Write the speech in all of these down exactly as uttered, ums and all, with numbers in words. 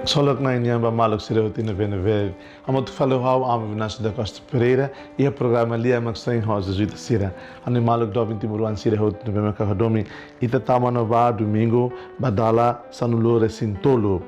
Ksolok Na'i nian ba maluk sira hotu ne'ebé ne'ebé. Hamutuk fali ho ha'u, Amu Venâncio da Costa Pereira, iha programa Lia Maksoin ho Jezuita sira. Ha'u-nia maluk doben timoroan sira hotu ne'ebé maka hadomi ita tama ona ba domingu ba dala sanulu-resin-tolu.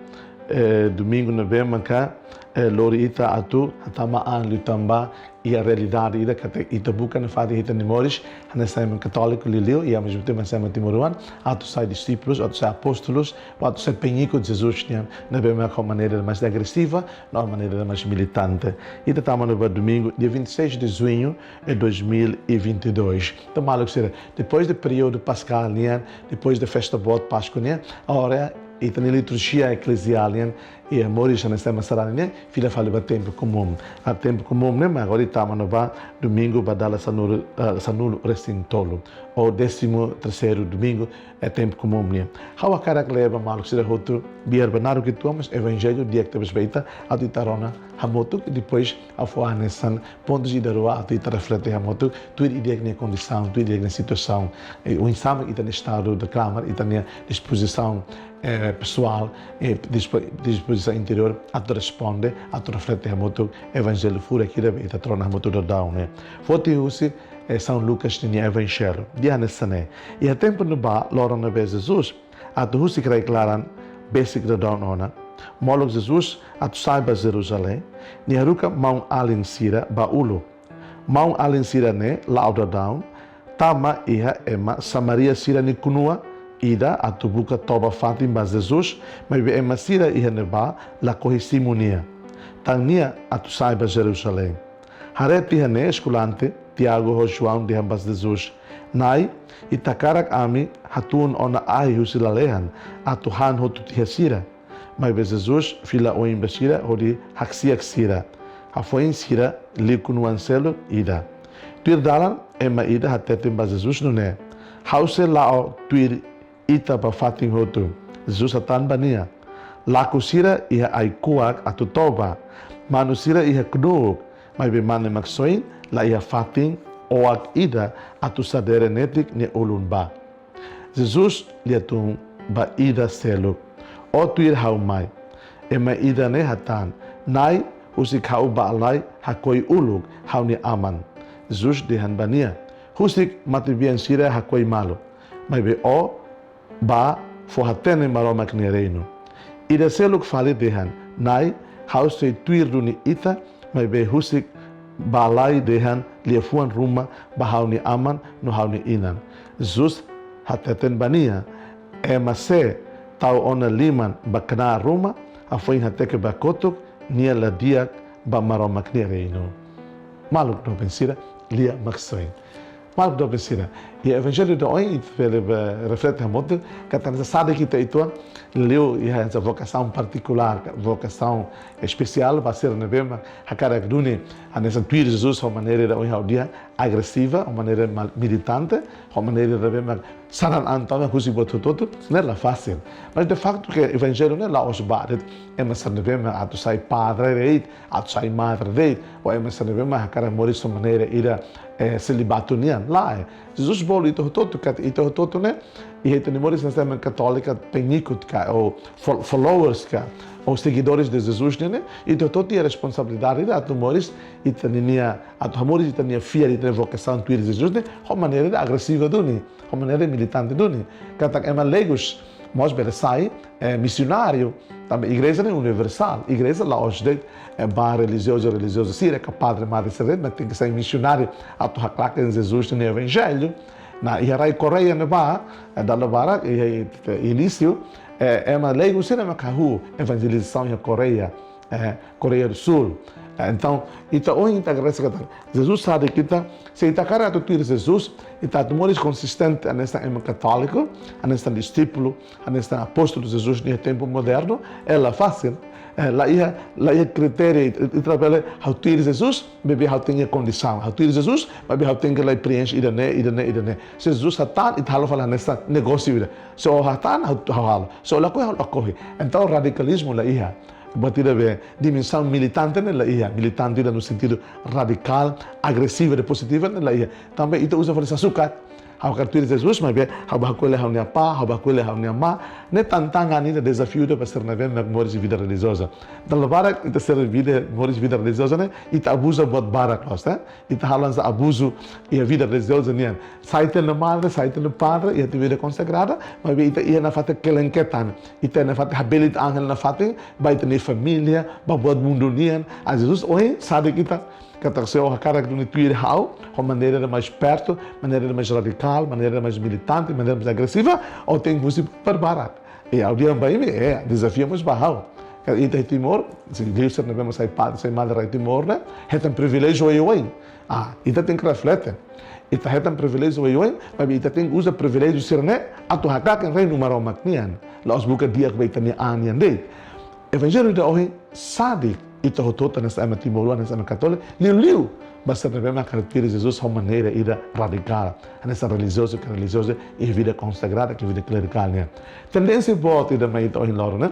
Eh, domingu ne'ebé maka, eh, lori ita atu hatama an liután ba iha realidade ida katak ita buka nafatin iha ita-nia moris, hanesan ema katóliku liuliu, i ao mesmo tempo hanesan ema timoroan, atu sai disípulus, atu sai apóstolus, atu sai pengikut Jesus nian, ne'ebé maka ho maneira mais agresiva, no maneira mais militante. Ita tama ona ba domingu, dia vinte e seis de junho de dois mil e vinte e dois. Entaun, maluk sira, depois de períodu paskál nian, depois de festa boot Páskua nian, agora ita-nia liturjia ekleziál nian, iha moris hanesan ema sarani nian, fila fali ba tempu komún. A tempu komún ne'e, mak agora ita tama ona ba domingu ba dala sanulu, eh, sanulu-resin-tolu, ou décimo terceiro domingo, é tempu komún nian. Ha'u hakarak lee ba maluk sira hotu, biar ba naruk uitoan, mas evanjellu di'ak tebes ba ita, atu ita rona hamutuk, i depois ha'u fó hanesan pontus ida rua atu ita reflete hamutuk, tuir ida-idak nia kondisaun, tuir ida-idak nia situasaun. I oinsá mak ita-nia estadu de clamor, ita-nia dispozisaun, eh, pesoál, eh, dispo-, dispozisaun interiór, atu responde, atu reflete hamutuk evanjellu furak ida be ita rona hamutuk daudaun ne'e. Foti husi, eh, São Lucas ninia evanjellu. Dehan hanesan ne'e: Iha tempu ne'ebá, loron ne'ebé Jesus atu husik rai-klaran besik daudaun ona, molok Jesus atu sa'e ba Jerusalém, nia haruka maun-alin sira ba uluk. Maun-alin sira-ne'e la'o daudaun, tama iha ema Samaria sira-nia knua ida atu buka toba-fatin ba Jesus, maibé ema sira iha ne'ebá lakohi simu nia, tan nia atu sa'e ba Jerusalém. Haree tiha ne'e eskolante Tiago ho João dehan ba Jesus: Na'i, Ita hakarak ami hatun ona ahi husi lalehan atu han hotu tiha sira? Maibé Jesus fila oin ba sira hodi haksi'ak sira. Hafoin sira liu knuan seluk ida. Tuir dalan, ema ida hateten ba Jesus nune'e: Ha'u sei la'o tuir ita ba fatin hotu. Jesus hatán ba nia: Laku sira iha ai-kuak atu toba, manu sira iha knuuk, maibé Mane Maksoin la iha fatin oak ida atu sadere netik nia ulun ba. Jesus lia tun ba ida seluk: Ó tuir ha'u mai. Ema ida-ne'e hatán: Na'i, husik ha'u bá lai hakoi uluk ha'u-nia aman. Jesus dehan ba nia: Husik matebian sira hakoi malu, maibé ó bá fó-hatene Maromak nia reinu. Ida seluk fali dehan: Na'i, ha'u sei tuir duni ita, maibé husik bá lai dehan liafuan ruma ba ha'u-nia aman no ha'u-nia inan. Jesus hateten ba nia: Ema sé tau ona liman ba knaar ruma, hafoin hateke ba kotuk, nia la di'ak ba Maromak nia reinu. Maluk doben sira, Lia Maksoin. Maluk doben sira, iha evanjellu ida ohin, ita bele, eh, reflete hamutuk, katak hanesan sadik ita uitoan, liuliu iha hanesan vokasaun partikulár, vokasaun espesiál ba sira ne'ebé mak hakarak duni hanesan tuir Jesus ho maneira ida ohin ha'u dehan agresiva, ho maneira mal-, militante, ho maneira ida ne'ebé mak saran an tama husi buat hotu-hotu, ne'e la fasil. Mas de facto ke evanjellu ne'e la'ós ba de'it ema sira ne'ebé mak atu sai padre de'it, atu sai madre de'it, ou ema sira ne'ebé mak hakarak moris ho maneira ida, eh, selibatu nian. Lae, Jesus bolu ita hotu-hotu katak ita hotu-hotu ne'e, iha ita-nia moris hanesan ema katólika, pengikut ka, ou fol-, followers ka, ou seguidores de Jesus ne'e, ita hotu-hotu iha responsabilidade ida atu moris, ita ninia, atu hamoris ita-nia fiar, ita-nia vokasaun tuir Jesus ne'e, ho maneira ida agresiva duni, ho maneira ida militante duni. Katak ema leigus mós bele sai, eh, misionáriu. Tanba igreja ne'e universál. Igreja la'ós de'it, eh, ba relijiozu, relijioza sira, ka padre, madre sira de'it, mas tenke sai misionáriu atu haklaken Jesus nia evanjellu. Iha rai Koreia ne'ebá, eh, dala barak, iha, iha, iha inísiu, eh, ema leigu sira mak hahú evanjelizasaun iha Koreia, eh, Koreia do Sul. Eh, entaun, ita ohin ita agradese katak Jesus sadik ita, se ita hakarak atu tuir Jesus, ita atu moris konsistente hanesan ema katóliku, hanesan disípulu, hanesan apóstolu Jesus nia tempu modernu, ne'e la fasil. Eh, la iha, la iha kritériu, ita, ita labele ha'u tuir Jesus, maibé ha'u tenke iha kondisaun. Ha'u tuir Jesus, maibé ha'u tenke la preenxe ida-ne'e, ida-ne'e, ida-ne'e. Se Jesus hatán, ita halo fali hanesan negósiu ida. Se ó hatán, ha'u, ha'u halo. Se ó lakohi, ha'u lakohi. Entaun radikalizmu la iha. Buat ida be dimensaun militante ne'e la iha. Militante ida no sentidu radikál, agresiva, de pozitiva ne'e la iha. Tanba ita uza fali sasukat. Ha'u hakarak tuir Jesus, maibé ha'u bá ko'alia ho ha'u-nia apá, ha'u bá ko'alia ho ha'u-nia amá. Ne'e tantangan ida, dezafiu ida ba sira ne'ebé mak moris vida relijioza. Dala barak ita sira vida, moris vida relijioza ne'e, ita abuza buat barak loos, eh? Ita halo hanesan abuzu iha vida relijioza nian. Sai tiha ona madre, sai tiha ona padre, iha tiha vida konsagrada, maibé ita iha nafatin kelengketan, ita nafatin habelit an hela nafatin ba ita-nia família, ba buat mundu nian. Ah, Jesus ohin sadik ita, katak se ó hakarak duni tuir ha'u ho maneira ida mais pertu, maneira ida mais radikál, maneira ida mais militante, maneira mais agresiva, ó tenke husik buat barak. I ha'u dehan ba imi, eh, dezafiu mós ba ha'u. Katak ita iha Timor, se liuhusi ne'ebé mak sai padre, sai madre iha Timor ne'e, hetan priviléjiu oioin. Ah, ita tenke reflete. Ita hetan priviléjiu oioin, maibé ita tenke uza priviléjiu sira-ne'e atu haklaken Reinu Maromak nian. La'ós buka di'ak ba ita-nia an nian de'it. Evanjellu ida ohin sadik ita hotu-hotu hanesan ema timoroan, hanesan ema katóliku, liuliu ba sira ne'ebé mak hakarak tuir Jesus ho maneira ida radikál, hanesan relijiozu ka relijioza iha vida konsagrada, ka vida klerikál nian. Tendénsia boot ida mai ita ohin loron ne'e.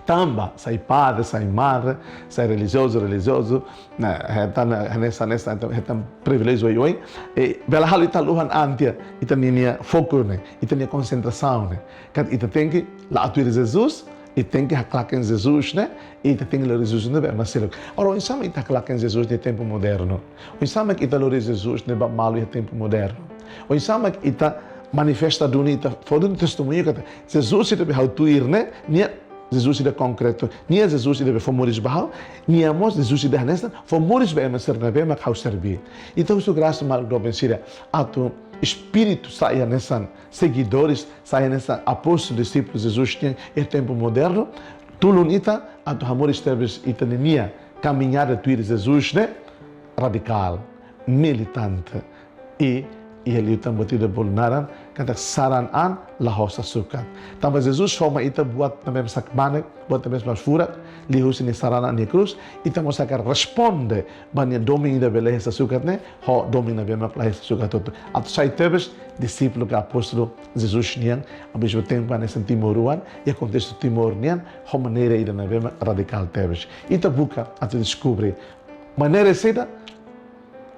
Tanba sai padre, sai madre, sai relijiozu, relijioza, ne'e, hetan, hanesan, hanesan, hetan priviléjiu oioin, i bele halo ita haluha an tiha ita-nia, nia foku ne'e, ita-nia konsentrasaun ne'e. Katak ita tenke la'o tuir Jesus, i tenke haklaken Jesus ne'e, i ita tenke lori Jesus ne'e ba ema seluk. Ora, oinsá mak ita haklaken Jesus iha tempu modernu? Oinsá mak ita lori Jesus ne'e ba malu iha tempu modernu? Oinsá mak ita manifesta duni, ita fó duni testemuñu katak Jesus ida be ha'u tuir ne'e, nia Jesus ida konkretu, nia Jesus ida be fó moris ba ha'u, nia mós Jesus ida hanesan fó moris ba ema sira ne'ebé mak ha'u serví. Ita husu grasa maluk doben sira, atu espíritu sa'e hanesan segidores, sa'e hanesan apóstolu, disípulu Jesus nian iha tempu modernu, tulun ita atu hamoris tebes ita-nia kamiñada tuir Jesus ne'e radikál, militante. I, i liután buat ida bolu naran katak saran an la hosa sukat. Tanba Jesus fó mai ita buat ne'ebé mak sak manek, buat ne'ebé mak furak, liuhusi nia saran an iha krús, ita mós hakarak responde ba nia domin ida be la hetan sukat ne'e ho domin ne'ebé mak la hetan sukat hotu. Atu sai tebes disípulu ka apóstolu Jesus nian, ao mesmo tempo hanesan timoroan, iha kontestu Timor nian, ho maneira ida ne'ebé mak radikál tebes. Ita buka atu deskobre maneira saida,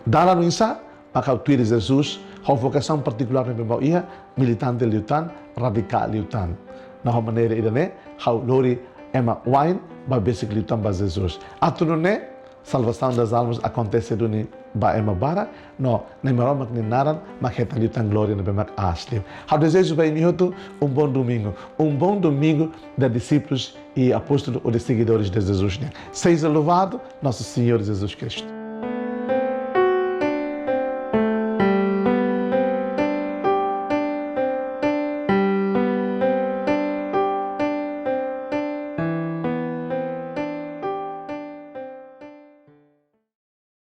dalan oinsá mak ha'u tuir Jesus, ho vokasaun partikulár ne'ebé mak ha'u iha, militante liután, radikál liután. No ho maneira ida-ne'e, ha'u lori ema wa'in ba besik liután ba Jesus. Atu nune'e, salvação das almas akontese duni ba ema barak, no Nai Maromak nia naran mak hetan liután glória ne'ebé mak aas liu. Ha'u dezeja ba imi hotu um bom domingo, um bom domingo de discípulos e apóstolos ou de seguidores de Jesus nian. Seja louvado nosso Senhor Jesus Cristo.